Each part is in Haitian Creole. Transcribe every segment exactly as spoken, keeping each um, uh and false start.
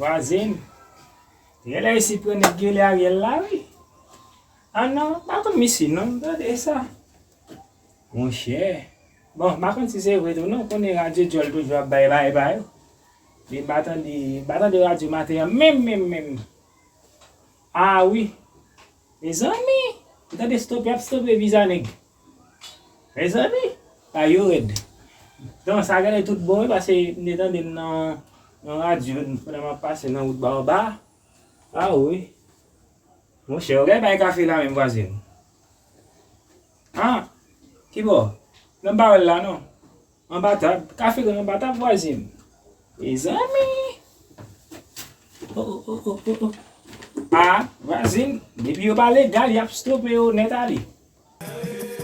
Vwazin, genlè isi pran nèg genlè Ariel la, wi. Ah non, pa konn misye non, tande sa. Monchè. Bon, m pa konn si se vre tou non, konnen radyo djòl toujou ap bay bay bay. Men m pa tande, m pa tande radyo maten an, menm, menm, menm. Ah wi. Mezanmi, m tande stope, y ap stope viza nèg. Mezanmi, pa yo rèd. Don, sa genlè tout bon, wi, paske m te tande l nan, nan radyo, pandan m ap pase nan wout Baobab. Ah wi. Monchè, ou gade bay kafe la menm, vwazin. Ah, ki bò? Nan bawèl la, non. Anba tab. Kafe grann anba tab, vwazin. Mezanmi. Oh, oh, oh, oh, oh, oh. Ah, vwazin, depi yo pa legal, y ap stope yo nèt ale.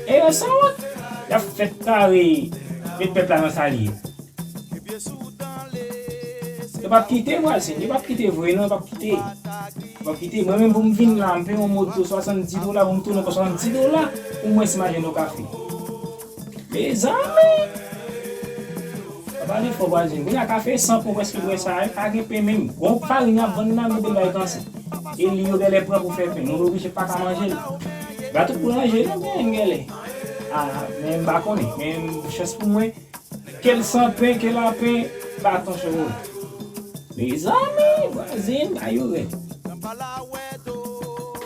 E yo sanwont. Y ap fèk kare met pèp la nan sa l ye. Yo p ap kite, vwazin. Yo p ap kite vre, non, yo p ap kite. Yo p ap kite. Mwen menm, pou m vin la, m peye yon moto swasanndis dola, pou m tounen ankò swasanndis dola pou mwen si m al jwenn yon kafe. Mezanmi! Pa pale fò, vwazin. Kounye a kafe san pen, prèske bwè sa, pa gen pen menm. Gon farin y ap vann la, mete l bay kanse. E li yo genlè pran pou fè pen. Nou oblije pa ka manje l. Ba tout boulanje yo genyen genlè. Ah, men m pa konnen. Men chans pou mwen, ke l san pen, ke l an pen, baton chevole. Mezanmi, vwazin, ba yo rèd.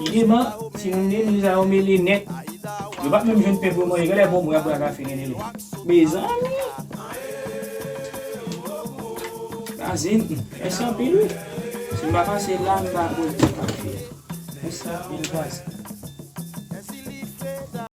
Ki deman, timoun legliz la yo mele nèt. Yo p ap menm jwenn pen pou yo manje. Genlè bon, mwen ap bwè kafe genlè. Mezanmi. Vwazin, mèsi anpil, wi. Si m pa pase la, m pa bwè ti kafe. Mèsi anpil, vwazin.